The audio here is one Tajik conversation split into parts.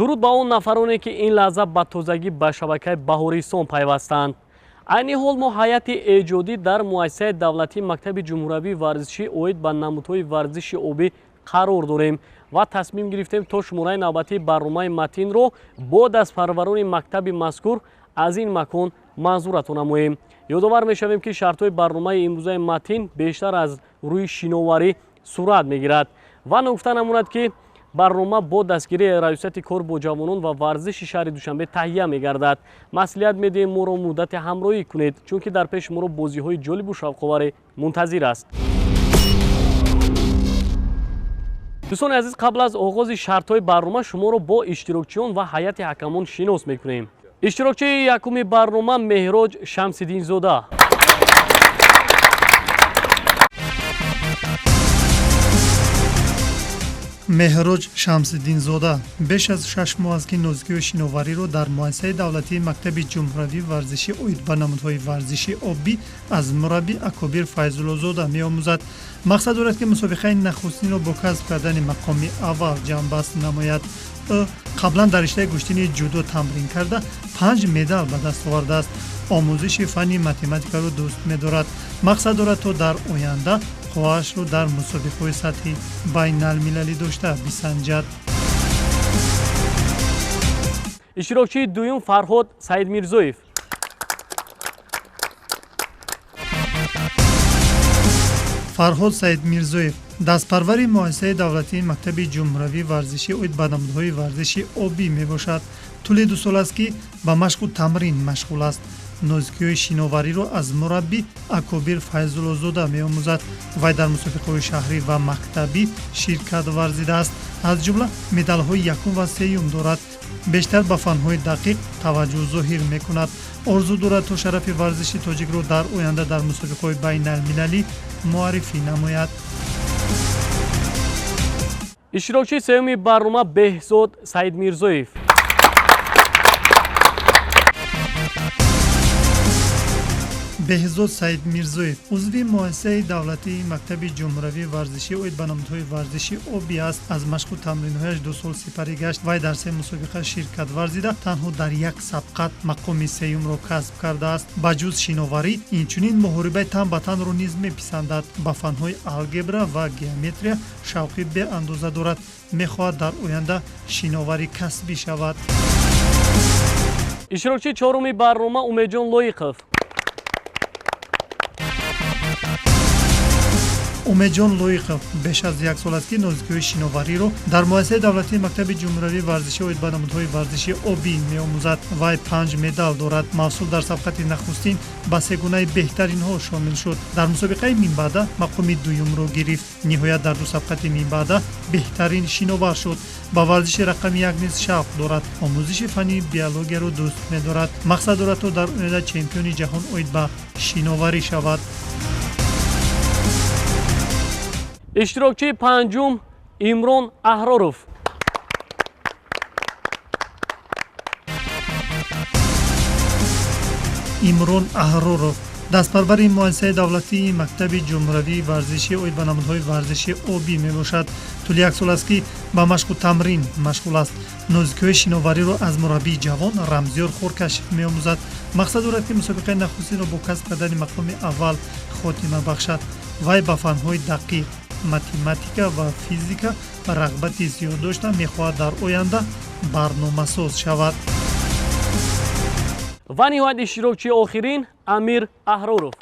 Дуруд ба он нафароне, ки ин лаҳза ба тозагӣ ба шабакаи Баҳористон пайвастанд. Айни ҳол мо ҳайати эҷодӣ дар муассисаи давлатии мактаби ҷумҳуравии варзишӣ оид ба намудҳои варзиши обӣ қарор дорем ва тасмим гирифтем то шумораи навбатии барномаи Матинро бо дастпарварони мактаби мазкур аз ин макон манзуратон намоем. Ёдовар мешавем, ки шартҳои барномаи имрӯзаи Матин бештар аз рӯи шиноварӣ сурат мегирад ва ногуфта намонад, ки барнома бо дастгирии раёсати кор бо ҷавонон ва варзиши шаҳри Душанбе таҳия мегардад. Маслиҳат медиҳем, моро муддате ҳамроҳӣ кунед, чунки дар пеши моро бозиҳои ҷолибу шавқоваре мунтазир аст. Дӯстони азиз, қабл аз оғози шартҳои барнома шуморо бо иштирокчиён ва ҳайати ҳакамон шинос мекунем. Иштирокчии якуми барнома Меҳроҷ Шамсиддинзода. Меҳроҷ Шамсиддинзода беш аз 6 моҳ аст, ки нозукиҳои шиновариро дар муассисаи давлатии мактаби ҷумҳуравии варзишӣ оид ба намудҳои варзиши обӣ аз мураббӣ Акобир Файзуллозода меомӯзад. Мақсад дорад, ки мусобиқаи нахустинро бо касб кардани мақоми аввал ҷамъбаст намояд. Ӯ қаблан дар риштаи гӯштини ҷудо тамрин карда, панҷ медал ба даст овардааст. Омӯзиши фанни математикаро дӯст медорад. Мақсад дорад, то дар оянда қувваашро дар мусобиқаҳои сатҳи байналмилалӣ дошта бисанҷад. Иштирокчии дуюм Фарҳод Саидмирзоев. Фарҳод Саидмирзоев дастпарвари муассисаи давлатии мактаби ҷумҳуравии варзишӣ оид ба намудҳои варзиши обӣ мебошад. Тӯли 2 сол аст, ки ба машқу тамрин машғул аст. Нозукиҳои шиновариро аз мураббӣ Акобир Файзуллозода меомӯзад. Вай дар мусобиқаҳои шаҳрӣ ва мактабӣ ширкат варзидааст, аз ҷумла медалҳои якум ва сеюм дорад. Бештар ба фанҳои дақиқ таваҷҷӯҳ зоҳир мекунад. Орзу дорад, то шарафи варзиши тоҷикро дар оянда дар мусобиқаҳои байналмилалӣ муаррифӣ намояд. Иштирокчии сеюми барнома Беҳзод Саидмирзоев. Беҳзод Саидмирзоев узви муассисаи давлатии мактаби ҷумҳуравии варзишӣ оид ба намудҳои варзиши обӣ аст. Аз машқу тамринҳояш 2 сол сипарӣ гашт. Вай дар се мусобиқа ширкат варзида, танҳо дар як сабқат мақоми сеюмро касб кардааст. Ба ҷуз шиноварӣ, инчунин муҳорибаи тан ба танро низ меписандад. Ба фанҳои алгебра ва геометрия шавқи беандоза дорад. Мехоҳад дар оянда шиновари касбӣ шавад. Иштирокчии чоруми барнома Умедҷон Лоиқов. Умедҷон Лоиқов беш аз як сол аст, ки нозукиҳои шиновариро дар муассисаи давлатии мактаби ҷумҳуравии варзишӣ оид ба намудҳои варзиши обӣ меомӯзад. Вай панҷ медал дорад. Мавсул дар сабқати нахустин ба сегунаи беҳтаринҳо шомил шуд. Дар мусобиқаи минбаъда мақоми дуюмро гирифт. Ниҳоят, дар ду сабқати минбаъда беҳтарин шиновар шуд. Ба варзиши рақами як низ шавқ дорад. Омӯзиши фанни биологияро дӯст медорад. Мақсад дорад, то дар оянда чемпиони ҷаҳон оид ба шиноварӣ шавад. Иштирокчии панҷум Имрон Аҳроров. Имрон Аҳроров дастпарвари муассисаи давлатии мактаби ҷумҳуравии варзишӣ оид ба намудҳои варзиши обӣ мебошад. Тӯли як сол аст, ки ба машқу тамрин машғул аст. Нозукиҳои шиновариро аз мураббии ҷавон Рамзиёр Хоркашев меомӯзад. Мақсад дорад, ки мусобиқаи нахустинро бо касб кардани мақоми аввал хотима бахшад. Вай ба фанҳои дақиқ, математика ва физика рағбати зиёд дошта, мехоҳад дар оянда барномасоз шавад. Ва ниҳоят, иштирокчии охирин Амир Аҳроров.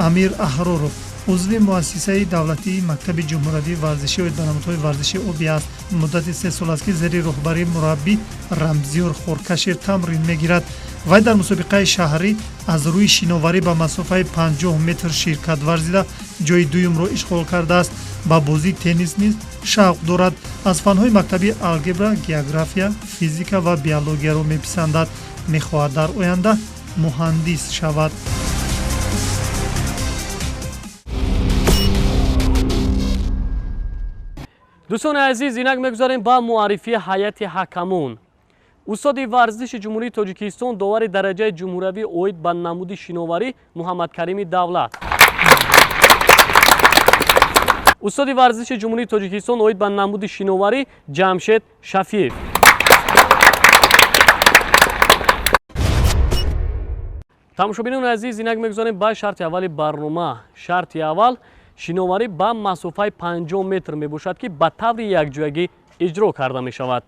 Амир Аҳроров узви муассисаи давлатии мактаби ҷумҳуравии варзишӣ оид ба намудҳои варзиши обӣ аст. Муддати 3 сол аст, ки зери роҳбарии мураббӣ Рамзиёр Хоркашев тамрин мегирад. Вай дар мусобиқаи шаҳрӣ аз рӯи шиноварӣ ба масофаи 50 метр ширкат варзида, ҷои дуюмро ишғол кардааст. Ба бозии теннис низ шавқ дорад. Аз фанҳои мактабӣ алгебра, география, физика ва биологияро меписандад. Мехоҳад дар оянда муҳандис шавад. Дӯстони азиз, инак мегузарем ба муаррифии ҳайати ҳакамон. Устоди варзиши Ҷумҳурии Тоҷикистон, довари дараҷаи ҷумҳуравӣ оид ба намуди шиноварӣ Муҳаммадкарими Давлат. Устоди варзиши Ҷумҳурии Тоҷикистон оид ба намуди шиноварӣ Ҷамшед Шафиев. Тамошобинони азиз, инак мегузорем ба шарти аввали барнома. Шарти аввал шиноварӣ ба масофаи 50 метр мебошад, ки ба таври якҷоягӣ иҷро карда мешавад.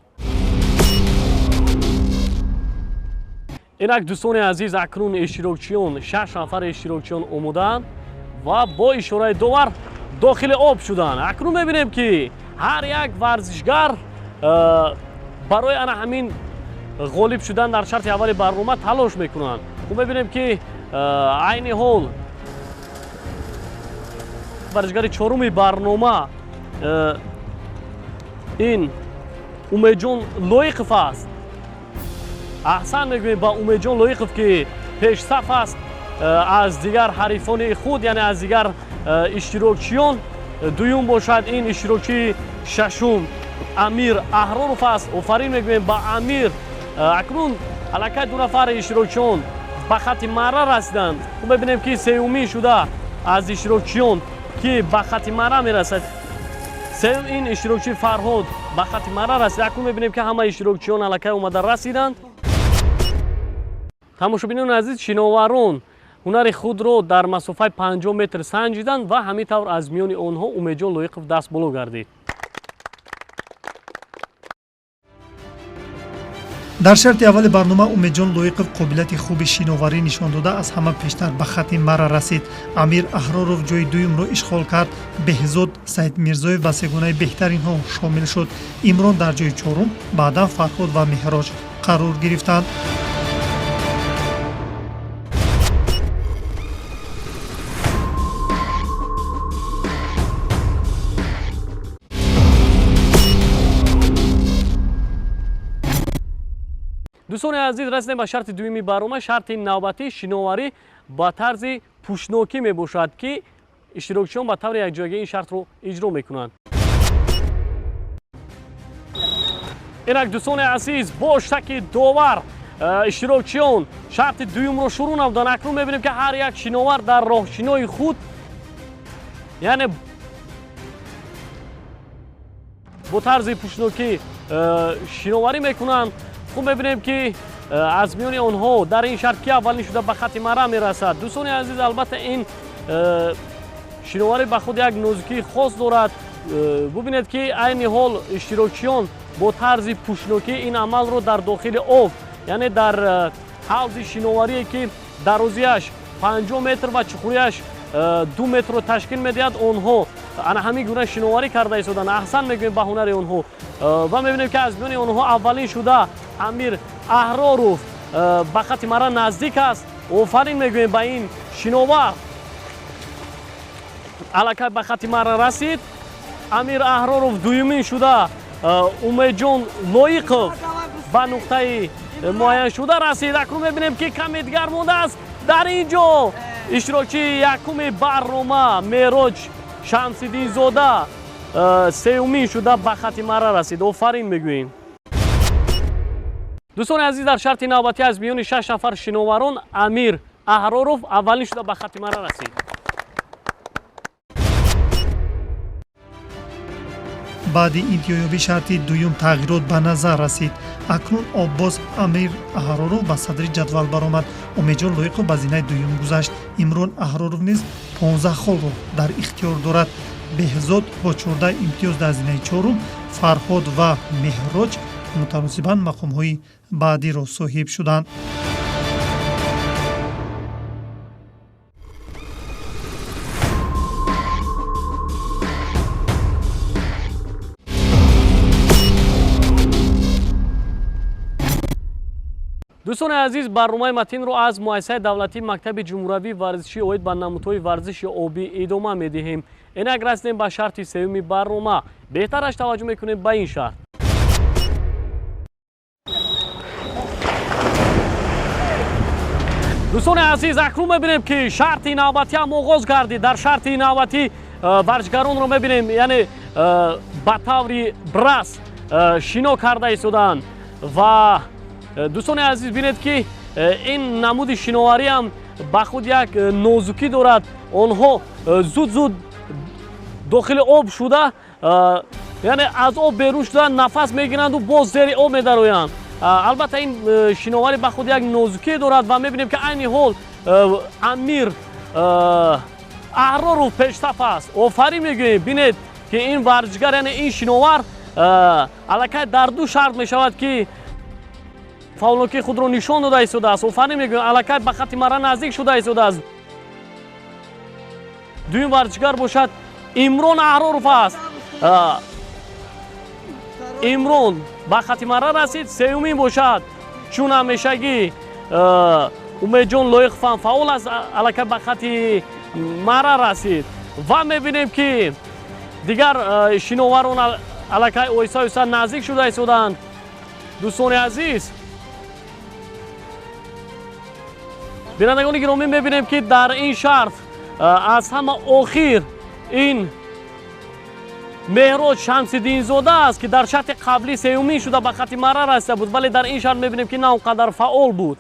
Инак дӯстони азиз, акнун иштирокчиён, 6 нафар иштирокчиён омодаанд ва бо ишораи довар дохили об шуданд. Акнун мебинем, ки ҳар як варзишгар барои ана ҳамин ғолиб шудан дар шарти аввали барнома талош мекунанд. Хуб, мебинем, ки айни ҳол варзишгари чоруми барнома ин Умедҷон Лоиқов аст. Аҳсан мегӯем ба Умедҷон Лоиқов, ки пешсаф аст аз дигар ҳарифони худ, яъне аз дигар иштирокчиён. Дуюм бошад ин иштирокчии шашум Амир Аҳроров аст. Офарин мегӯем ба Амир. Акнун аллакай 2 нафар иштирокчиён ба хатти мара расиданд. Хуб, мебинем, ки сеюмин шуда аз иштирокчиён, ки ба хатти мара мерасад, сеюм ин иштирокчии Фарҳод ба хатти мара расид. Акнун мебинем, ки ҳама иштирокчиён аллакай омада расиданд. Тамошобинони азиз, шиноварон ҳунари худро дар масофаи 50 метр санҷиданд ва ҳамин тавр аз миёни онҳо Умедҷон Лоиқов даст боло гардид. Дар шарти аввали барнома Умедҷон Лоиқов қобилияти хуби шиноварӣ нишон дода, аз ҳама пештар ба хатти мара расид. Амир Аҳроров ҷои дуюмро ишғол кард. Беҳзод Саидмирзоев ба сегонаи беҳтаринҳо шомил шуд. Имрон дар ҷои чорум, баъдан Фарҳод ва Меҳроҷ қарор гирифтанд. Дӯстони азиз, расидем ба шарти дуюми барнома. Шарти навбатӣ шиноварӣ ба тарзи пӯшнокӣ мебошад, ки иштирокчиён ба таври якҷоягӣ ин шартро иҷро мекунанд. Инак дӯстони азиз, бо шаки довар иштирокчиён шарти дуюмро шурӯъ намуданд. Акнун мебинем, ки ҳар як шиновар дар роҳшинои худ, яъне бо тарзи пӯшнокӣ шиноварӣ мекунанд. Хуб, мебинем, ки аз миёни онҳо дар ин шарт ки аввалин шуда ба хатти мара мерасад. Дӯстони азиз, албатта ин шиноварӣ ба худ як нозукии хос дорад. Бубинед, ки айни ҳол иштирокчиён бо тарзи пӯшнокӣ ин амалро дар дохили об, яъне дар ҳавзи шиноварие, ки дарозиаш 50 метр ва чуқурияш 2 метрро ташкил медиҳад, онҳо ана ҳамин гуна шиноварӣ карда истоданд. Аҳсан мегӯем ба ҳунари онҳо ва мебинем, ки аз миёни онҳо аввалин шуда Амир Аҳроров ба хатти мара наздик аст. Офарин мегӯем ба ин шиновар. Аллакай ба хатти мара расид Амир Аҳроров. Дуюмин шуда Умедҷон Лоиқов ба нуқтаи муайяншуда расид. Акнун мебинем, ки каме дигар мондааст. Дар ин ҷо иштирокчии якуми барнома Мероҷ Шамсиддинзода сеюмин шуда ба хатти мара расид. Офарин мегӯем. Дӯстони азиз, дар шарти навбатӣ аз миёни 6 нафар шиноварон Амир Аҳроров аввалин шуда ба хатти мара расид. Баъди интиҳоёбии шарти дуюм тағйирот ба назар расид. Акнун оббоз Амир Аҳроров ба садри ҷадвал баромад. Умедҷон Лоиқов ба зинаи дуюм гузашт. Имрон Аҳроров низ 15 холро дар ихтиёр дорад. Беҳзод бо 14 имтиёз дар зинаи чорум, Фарҳод ва Меҳроҷ мутаносибан мақомҳои баъдиро соҳиб шуданд. Дӯстони азиз, барномаи матинро аз муассисаи давлатии мактаби ҷумҳуравии варзишӣ оид ба намудҳои варзиши обӣ идома медиҳем. Инак расидем ба шарти сеюми барнома. Беҳтараш таваҷҷӯҳ мекунем ба ин шарт. Дӯстони азиз, акнун мебинем, ки шарти навбатӣ ҳам оғоз гардид. Дар шарти навбатӣ варзишгаронро мебинем, яъне ба таври брас шино карда истодаанд. Ва дӯстони азиз, бинед, ки ин намуди шиноварӣ ҳам ба худ як нозукӣ дорад. Онҳо зуд зуд дохили об шуда, яъне аз об берун шуда нафас мегиранду боз зери об медароянд. Албатта ин шиноварӣ ба худ як нозукӣ дорад ва мебинем, ки айни ҳол Амир Аҳроров пешсаф аст. Офарин мегӯем. Бинед, ки ин варзишгар, яъне ин шиновар аллакай дар ду шарт мешавад, ки фаъолнокии худро нишон дода истодааст. Офарин мегӯем, аллакай ба хатти мара наздик шуда истодааст. Дуюм варзишгар бошад Имрон Аҳроров аст. Имрон ба хатти мара расид. Сеюмин бошад, чун ҳамешагӣ, Умедҷон Лоиқов ҳам фаъол аст, аллакай ба хатти мара расид. Ва мебинем, ки дигар шиноварон аллакай оҳиста оҳиста наздик шуда истодаанд. Дӯстони азиз, бинандагони гиромӣ, мебинем, ки дар ин шарт аз ҳама охир ин Меҳроҷ Шамсиддинзода аст, ки дар шарти қаблӣ сеюмин шуда ба хатти мара расида буд, вале дар ин шарт мебинем, ки на он қадар фаъол буд.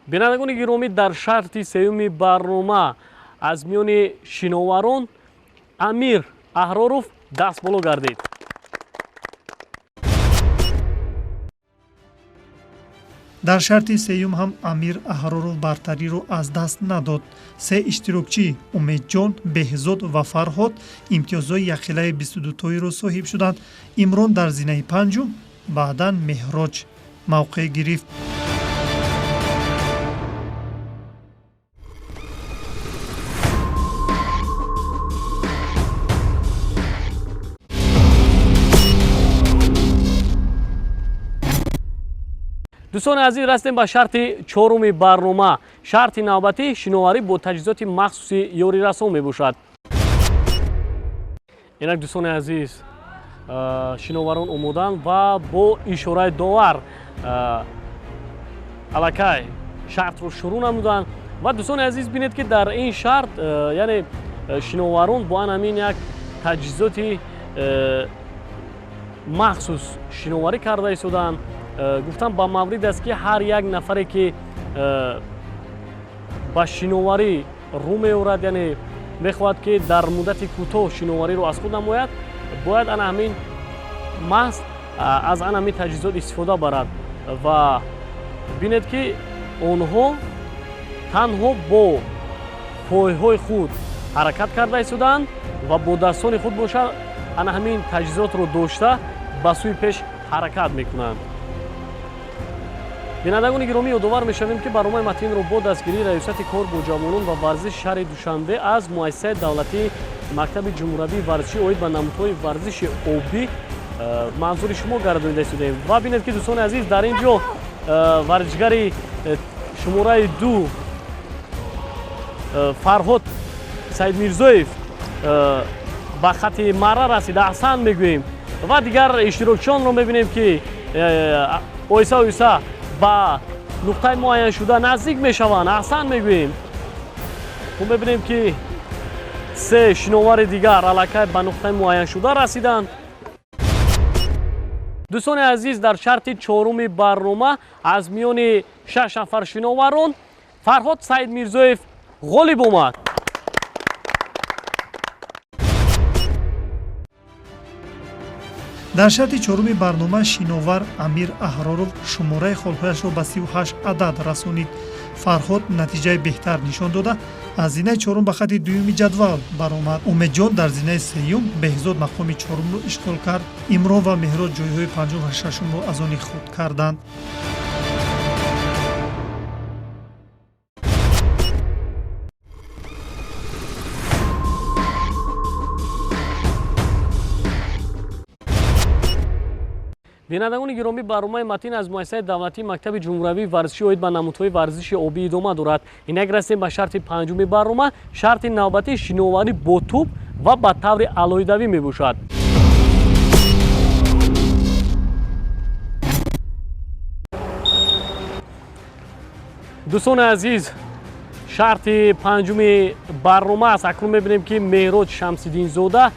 Бинандагони гиромӣ, дар шарти сеюми барнома аз миёни шиноварон Амир Аҳроров дастболо гардид. Дар шарти сеюм ҳам Амир Аҳроров бартариро аз даст надод. Се иштирокчӣ, Умедҷон, Беҳзод ва Фарҳод, имтиёзҳои якхелаи 22тоиро соҳиб шуданд. Имрон дар зинаи панҷум, баъдан Меҳроҷ мавқеъ гирифт. Дӯстони азиз, расидем ба шарти чоруми барнома. Шарти навбатӣ шиноварӣ бо таҷҳизоти махсуси ёрирасон мебошад. Инак, дӯстони азиз, шиноварон омоданд ва бо ишораи довар аллакай шартро шурӯъ намуданд. Ва, дӯстони азиз, бинед, ки дар ин шарт, яъне шиноварон бо ан ҳамин як таҷҳизоти махсус шиноварӣ карда истодаанд. Гуфтам ба маврид аст, ки ҳар як нафаре, ки ба шиноварӣ рӯ меорад, яъне мехоҳад, ки дар муддати кӯтоҳ шиновариро аз худ намояд, бояд ана ҳамин маҳз аз ана ҳамин таҷҳизот истифода барад. Ва бинед, ки онҳо танҳо бо пойҳои худ ҳаракат карда истодаанд ва бо дастони худ бошад ана ҳамин таҷҳизотро дошта ба сӯи пеш ҳаракат мекунанд. Бинандагони гиромӣ, ёдовар мешавем, ки барномаи матинро бо дастгирии Раёсати кор бо ҷавонон ва варзиши шаҳри Душанбе аз муассисаи давлатии мактаби ҷумҳуравии варзишӣ оид ба намудҳои варзиши обӣ манзури шумо гардонида истодаем. Ва бинед, ки, дӯстони азиз, дар ин ҷо варзишгари шумораи 2 Фарҳод Саидмирзоев ба хатти мара расид. Аҳсан мегӯем. Ва дигар иштирокчиёнро мебинем, ки оҳиста оҳиста ба нуқтаи муайяншуда наздик мешаванд. Аҳсан мегӯем. Хуб, мебинем, ки се шиновари дигар аллакай ба нуқтаи муайяншуда расиданд. Дӯстони азиз, дар шарти чоруми барнома аз миёни шаш нафар шиноварон Фарҳод Саидмирзоев ғолиб омад. Дар шарти чоруми барнома шиновар Амир Аҳроров шумораи холҳояшро ба 38 адад расонид. Фарҳод натиҷаи беҳтар нишон дода, аз зинаи чорум ба хатти дуюми ҷадвал баромад. Умедҷон дар зинаи сеюм, Беҳзод мақоми чорумро ишғол кард. Имрон ва Меҳроҷ ҷойҳои панҷум ва шашумро аз они худ карданд. Бинандагони гиромӣ, барномаи матин аз муассисаи давлатии мактаби ҷумҳуравии варзишӣ оид ба намудҳои варзиши обӣ идома дорад. Инак расидем ба шарти панҷуми барнома. Шарти навбатӣ шиноварӣ бо тӯб ва ба таври алоҳидавӣ мебошад. Дӯстони азиз, шарти панҷуми барнома аст. Акнун мебинем, ки Меҳроҷ Шамсиддинзода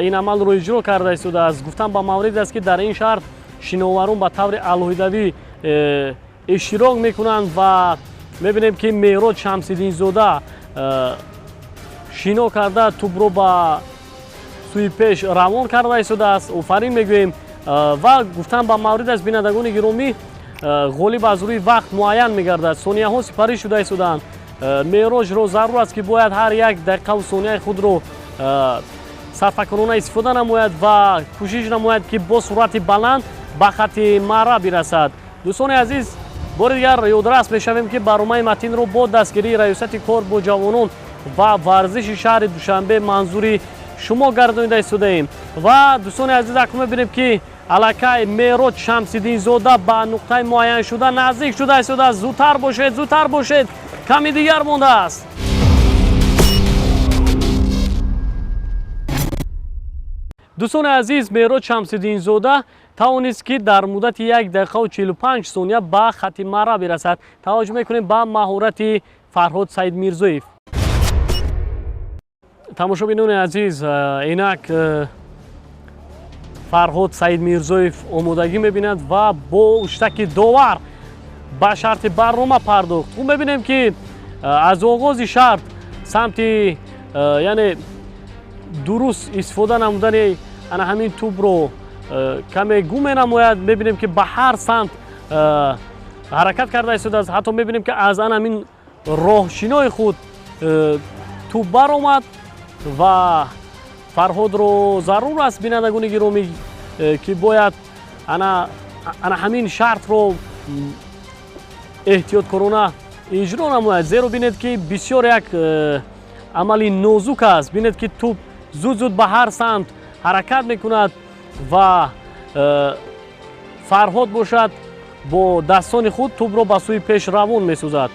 ин амалро иҷро карда истодааст. Гуфтам ба маврид аст, ки дар ин шарт шиноварон ба таври алоҳидавӣ иштирок мекунанд ва мебинем, ки Меҳроҷ Шамсиддинзода Шино карда тӯбро ба сӯи пеш равон карда истодааст. Офарин мегӯем ва гуфтан ба маврид аст, бинандагони гиромӣ, ғолиб аз рӯи вақт муайян мегардад. Сонияҳо сипарӣ шуда истодаанд. Меъроҷро зарур аст, ки бояд ҳар як дақиқаву сонияи худро сарфакорона истифода намояд ва кӯшиш намояд, ки бо суръати баланд ба хатти марра бирасад. Дӯстони азиз, бори дигар ёдрас мешавем, ки барномаи матинро бо дастгирии Раёсати кор бо ҷавонон ва варзиши шаҳри Душанбе манзури шумо гардонида истодаем. Ва дӯстони азиз, акнун мебинем, ки аллакай Меъроҷ Шамсиддинзода ба нуқтаи муайяншуда наздик шуда истодааст. Зудтар бошед, зудтар бошед, ками дигар мондааст. Дӯстони азиз, Меъроҷ Шамсиддинзода тавонист, ки дар муддати 1 дақиқаву 45 сония ба хатти марра бирасад. Таваҷҷӯҳ мекунем ба маҳорати Фарҳод Саидмирзоев. Тамошобинони азиз, инак Фарҳод Саидмирзоев омодагӣ мебинад ва бо уштаки довар ба шарти барнома пардохт. Хуб, мебинем, ки аз оғози шарт самти, яъне дуруст истифода намудани ана ҳамин тӯбро каме гум менамояд. Мебинем, ки ба ҳар самт ҳаракат карда истодааст. Ҳатто мебинем, ки аз ана ҳамин роҳшинои худ тӯб баромад. Ва Фарҳодро зарур аст, бинандагони гиромӣ, ки бояд ана ҳамин шартро эҳтиёткорона иҷро намояд, зеро бинед, ки бисёр як амали нозук аст. Бинед, ки тӯб зуд зуд ба ҳар самт ҳаракат мекунад ва Фарҳод бошад, бо дастони худ тӯбро ба сӯи пеш равон месозад.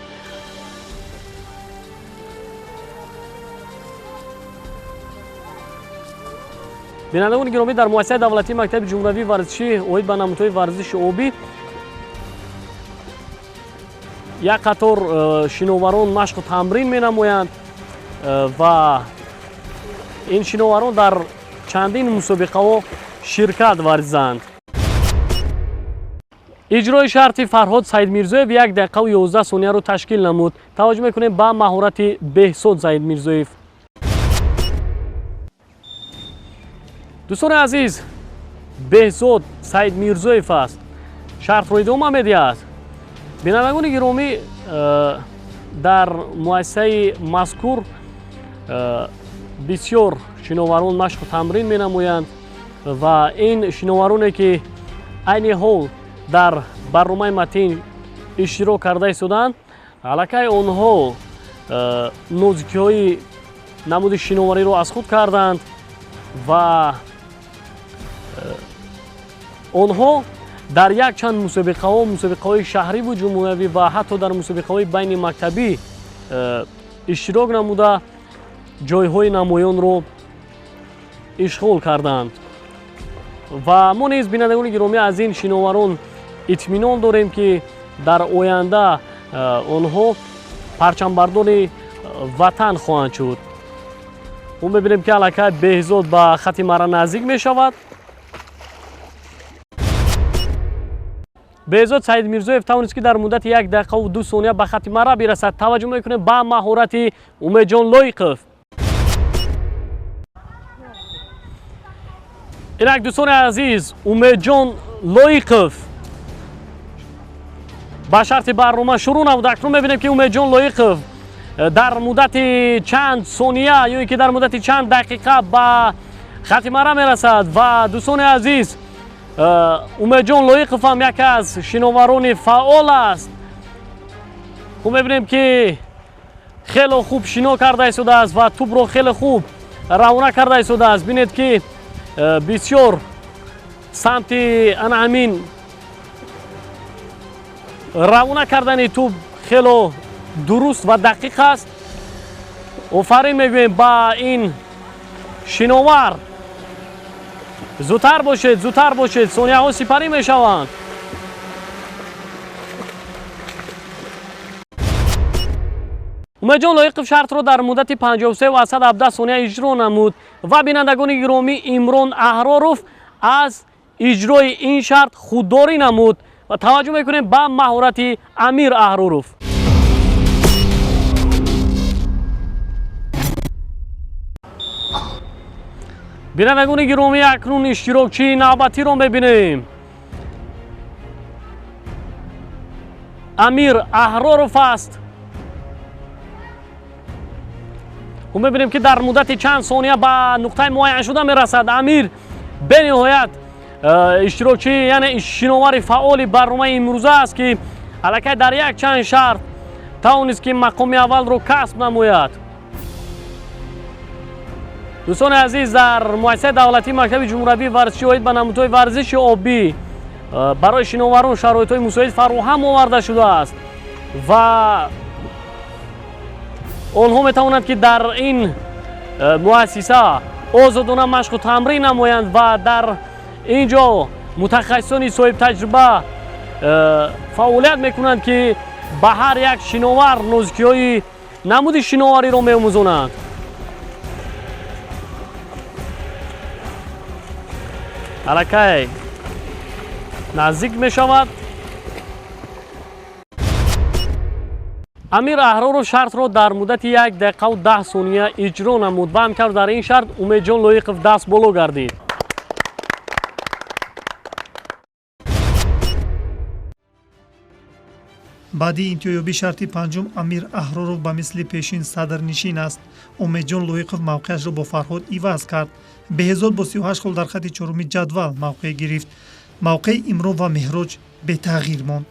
Бинандагони гиромӣ, дар муассисаи давлатии мактаби ҷумҳуриявии варзишӣ оид ба намудҳои варзиши обӣ як қатор шиноварон машқу тамрин менамоянд ва ин шиноварон дар чандин мусобиқаҳо ширкат варзиданд. Иҷрои шарти Фарҳод Саидмирзоев 1 дақиқаву 11 сонияро ташкил намуд. Таваҷҷӯҳ мекунем ба маҳорати Беҳсод Саидмирзоев. Дӯстони азиз, Беҳзод Саидмирзоев аст, шартро идома медиҳад. Бинандагони гиромӣ, дар муассисаи мазкур бисёр шиноварон машқу тамрин менамоянд ва ин шиновароне, ки айни ҳол дар барномаи матин иштирок карда истодаанд, аллакай онҳо нозукиҳои намуди шиновариро аз худ карданд ва онҳо дар якчанд мусобиқаҳо, мусобиқаҳои шаҳриву ҷумҳуриявӣ ва ҳатто дар мусобиқаҳои байни мактабӣ иштирок намуда, ҷойҳои намоёнро ишғол карданд. Ва мо низ, бинандагони гиромӣ, аз ин шиноварон итминон дорем, ки дар оянда онҳо парчамбардори ватан хоҳанд шуд. Мо мебинем, ки аллакай Беҳзод ба хати мара наздик мешавад. Беҳзод Саидмирзоев тавонист, ки дар муддати 1 дақиқаву 2 сония ба хати мара бирасад. Таваҷҷӯҳ мекунем ба маҳорати Умедҷон Лоиқов. Инак, дӯстони азиз, Умедҷон Лоиқов ба шарти барнома шурӯъ намуд. Акнун мебинем, ки Умедҷон Лоиқов дар муддати чанд сония ё ин ки дар муддати чанд дақиқа ба хати мара мерасад. Ва дӯстони азиз, Умедҷон Лоиқов ҳам яке аз шиноварони фаъол аст. Хуб, мебинем, ки хело хуб шино карда истодааст ва тӯбро хеле хуб равона карда истодааст. Бинед, ки бисёр самти ана ҳамин равона кардани тӯб хело дуруст ва дақиқ аст. Офарин мегӯем ба ин шиновар. Зудтар бошед, зудтар бошед, сонияҳо сипарӣ мешаванд. Умедҷон Лоиқов шартро дар муддати 53,17 сония иҷро намуд. Ва бинандагони гиромӣ, Имрон Аҳроров аз иҷрои ин шарт худдорӣ намуд ва таваҷҷӯҳ мекунем ба маҳорати Амир Аҳроров. Бинандагони гиромӣ, акнун иштирокчии навбатиро мебинем. Амир Аҳроров аст. Ӯ мебинем, ки дар муддати чанд сония ба нуқтаи муайяншуда мерасад. Амир бениҳоят иштирокчӣ, яъне шиновари фаъоли барномаи имрӯза аст, ки аллакай дар як чанд шарт тавонист, ки мақоми аввалро касб намояд. Дӯстони азиз, дар муассисаи давлатии мактаби ҷумҳуравии варзишӣ оид ба намудҳои варзиши обӣ барои шиноварон шароитҳои мусоид фароҳам оварда шудааст ва онҳо метавонанд, ки дар ин муассиса озодона машқу тамрин намоянд ва дар ин ҷо мутахассисони соҳибтаҷриба фаъолият мекунанд, ки ба ҳар як шиновар нозикиҳои намуди шиновариро меомӯзонанд. Аллакай наздик мешавад. Амир Аҳроров шартро дар муддати 1 дақиқаву 10 сония иҷро намуд ва ҳамкар дар ин шарт Умедҷон Лоиқов даст боло гардид. Баъди интиҳоёбии шарти панҷум Амир Аҳроров ба мисли пешин садрнишин аст. Умедҷон Лоиқов мавқеашро бо Фарҳод иваз кард. Беҳзод бо 38 хол дар хати чоруми ҷадвал мавқеъ гирифт. Мавқеи Имрон ва Меҳроҷ бетағйир монд.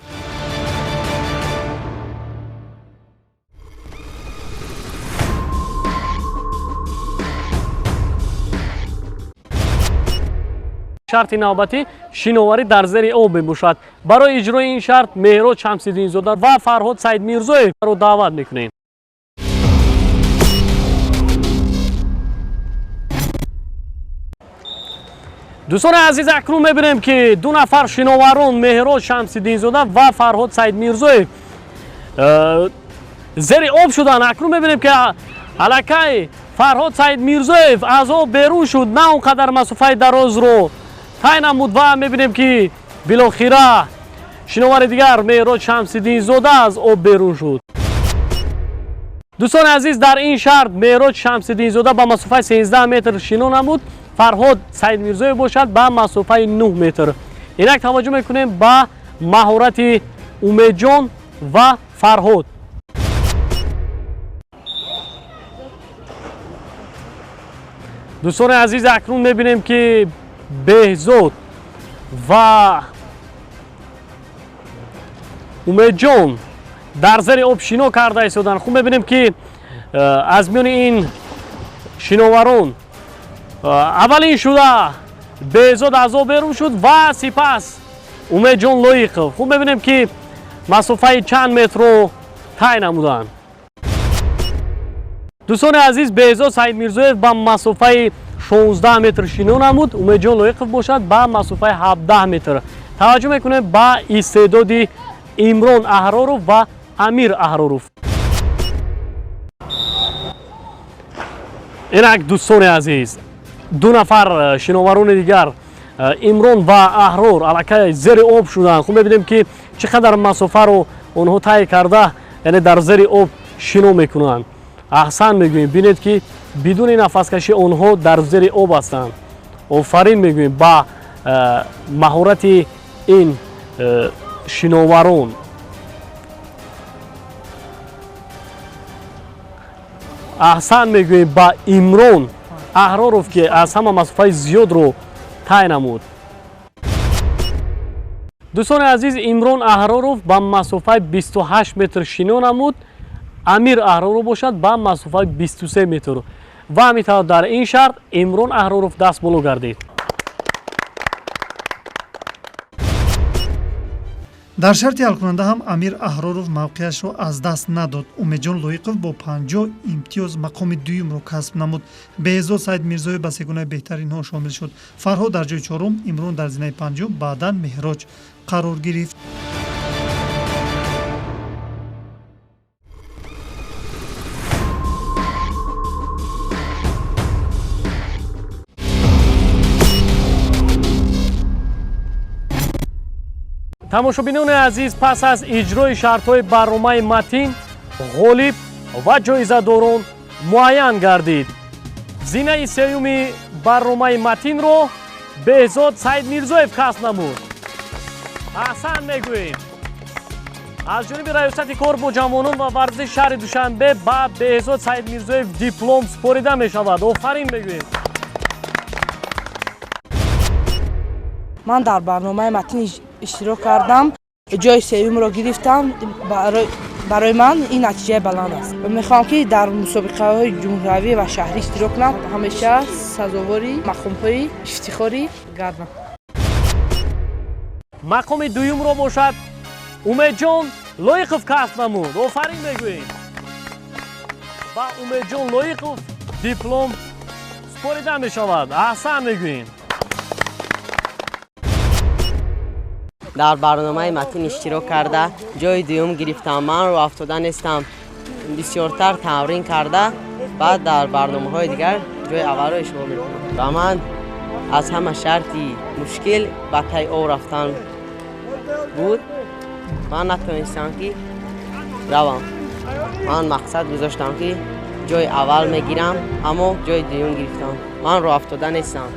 Шарти навбатӣ шиноварӣ дар зери об мебошад. Барои иҷрои ин шарт Меҳроҷ Шамсиддинзода ва Фарҳод Саидмирзоевро даъват мекунем. Дӯстони азиз, акнун мебинем, ки ду нафар шиноварон Меҳроҷ Шамсиддинзода ва Фарҳод Саидмирзоев зери об шуданд. Акнун мебинем, ки аллакай Фарҳод Саидмирзоев аз об берун шуд, на он қадар масофаи дарозро тай намуд ва мебинем, ки билохира шиновари дигар Меҳроҷ Шамсиддинзода аз об берун шуд. Дӯстони азиз, дар ин шарт Меҳроҷ Шамсиддинзода ба масофаи 13 метр шино намуд, Фарҳод Саидмирзоев бошад ба масофаи 9 метр. Инак таваҷҷӯҳ мекунем ба маҳорати Умедҷон ва Фарҳод. Дӯстони азиз, акнун мебинем, ки Беҳзод ва Умедҷон дар зери об шино карда истоданд. Хуб мебинем, ки аз миёни ин шиноварон аввалин шуда Беҳзод аз об берун шуд ва сипас Умедҷон Лоиқов. Хуб мебинем, ки масофаи чанд метрро тай намуданд. Дӯстони азиз, Беҳзод Саидмирзоев ба масофаи 16 метр шино намуд, Умедҷон Лоиқов бошад ба масофаи 17 метр. Таваҷҷӯҳ мекунем ба истеъдоди Имрон Аҳроров ва Амир Аҳроров. Инак дӯстони азиз, ду нафар шиноварони дигар Имрон ва Аҳрор аллакай зери об шуданд. Хуб мебинем, ки чӣ қадар масофаро онҳо тай карда, яъне дар зери об шино мекунанд. Аҳсан мегӯем, бинед, ки бидуни нафаскашӣ онҳо дар зери об ҳастанд. Офарин мегӯем ба маҳорати ин шиноварон. Аҳсан мегӯем ба Имрон Аҳроров, ки аз ҳама масофаи зиёдро тай намуд. Дӯстони азиз, Имрон Аҳроров ба масофаи 28 метр шино намуд, Амир Аҳроров бошад ба масофаи 23 метр. Ва ҳамин тавр дар ин шарт Имрон Аҳроров даст боло гардид. Дар шарти ҳалкунанда ҳам Амир Аҳроров мавқеашро аз даст надод. Умедҷон Лоиқов бо 50 имтиёз мақоми дуюмро касб намуд. Беҳзод Саидмирзоев ба сегонаи беҳтаринҳо шомил шуд. Фарҳод дар ҷои чорум, Имрон дар зинаи панҷум, баъдан Меҳроҷ қарор гирифт. Тамошобинони азиз, пас аз иҷрои шартҳои барномаи матин ғолиб ва ҷоизадорон муайян гардид. Зинаи сеюми Барномаи Матинро Беҳзод Саидмирзоев касб намуд. Аҳсан мегӯем. Аз ҷониби Раёсати кор бо ҷавонон ва варзиши шаҳри Душанбе ба Беҳзод Саидмирзоев диплом супорида мешавад. Офарин мегӯем. Ман дар барномаи Матин иштирок кардам, ҷои сеюмро гирифтам. Барои ман ин натиҷаи баланд аст. Мехоҳам, ки дар мусобиқаҳои ҷумҳуриявӣ ва шаҳрӣ иштирок кунам, ҳамеша сазовори мақомҳои ифтихорӣ гардам. Мақоми дуюмро бошад Умедҷон Лоиқов касб намуд. Офарин мегӯем. Ба Умедҷон Лоиқов диплом супорида мешавад. Аҳсан мегӯем. Дар барномаи Матин иштирок карда ҷои дуюм гирифтам. Ман рӯ афтода нестам, бисёртар тамрин карда, баъд дар барномаҳои дигар ҷои аввалро ишғол мекунам. Ба ман аз ҳама шарти мушкил ба таи об рафтан буд. Ман натавонистам, ки равам. Ман мақсад гузоштам, ки ҷои аввал мегирам, аммо ҷои дуюм гирифтам. Ман рӯ афтода нестам.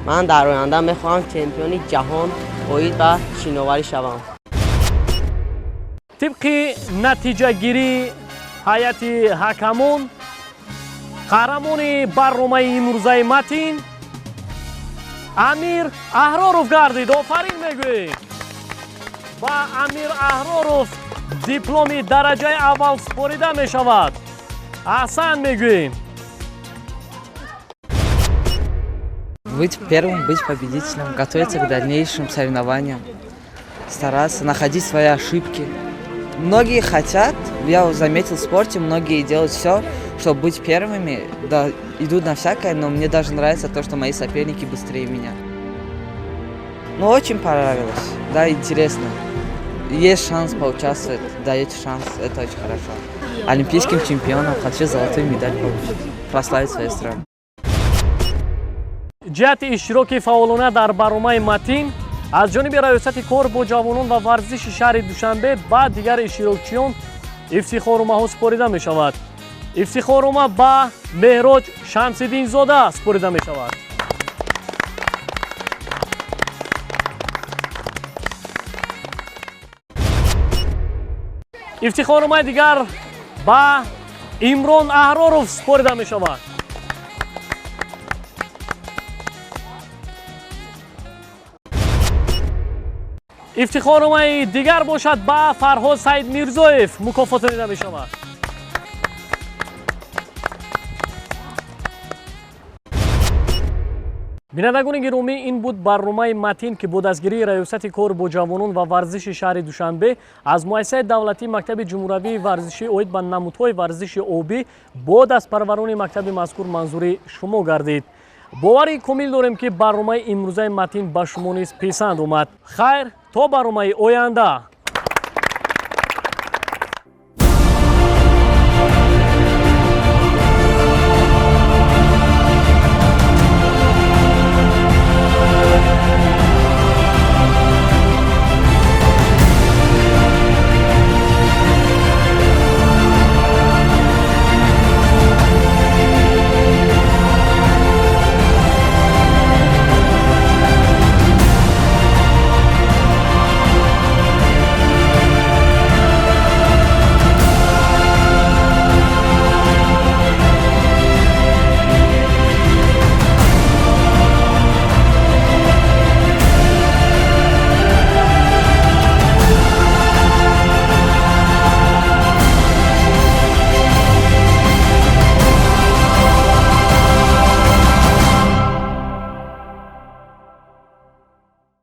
Ман дар оянда мехоҳам чемпиони ҷаҳон оид ба шиноварӣ шавам. Тибқи натиҷагирии ҳайати ҳакамон, қаҳрамони барномаи имрӯзаи Матин Амир Аҳроров гардид. Офарин мегӯем. Ба Амир Аҳроров дипломи дараҷаи аввал супорида мешавад. Аҳсан мегӯем. Быть первым, быть победителем, готовиться к дальнейшим соревнованиям, стараться находить свои ошибки. Многие хотят, я заметил в спорте, многие делают все, чтобы быть первыми, да, идут на всякое, но мне даже нравится то, что мои соперники быстрее меня. Ну, очень понравилось, да, интересно. Есть шанс поучаствовать, даете шанс, это очень хорошо. Олимпийским чемпионом хочу золотую медаль получить, прославить свою страну. Ҷиҳати иштироки фаъолона дар барномаи Матин аз ҷониби Раёсати кор бо ҷавонон ва варзиши шаҳри Душанбе ба дигар иштирокчиён ифтихорномаҳо супорида мешавад. Ифтихорнома ба Меҳроҷ Шамсиддинзода супорида мешавад. Ифтихорномаи дигар ба Имрон Аҳроров супорида мешавад. Ифтихорномаи дигар бошад ба Фарҳод Саидмирзоев мукофотонида мешавад. Бинандагони гиромӣ, ин буд барномаи Матин, ки бо дастгирии Раёсати кор бо ҷавонон ва варзиши шаҳри Душанбе аз муассисаи давлатии мактаби ҷумҳуриявии варзишӣ оид ба намудҳои варзиши обӣ бо дастпарварони мактаби мазкур манзури шумо гардид. Бовари комил дорем, ки барномаи имрӯзаи Матин ба шумо низ писанд омад. Хайр, то барномаи оянда.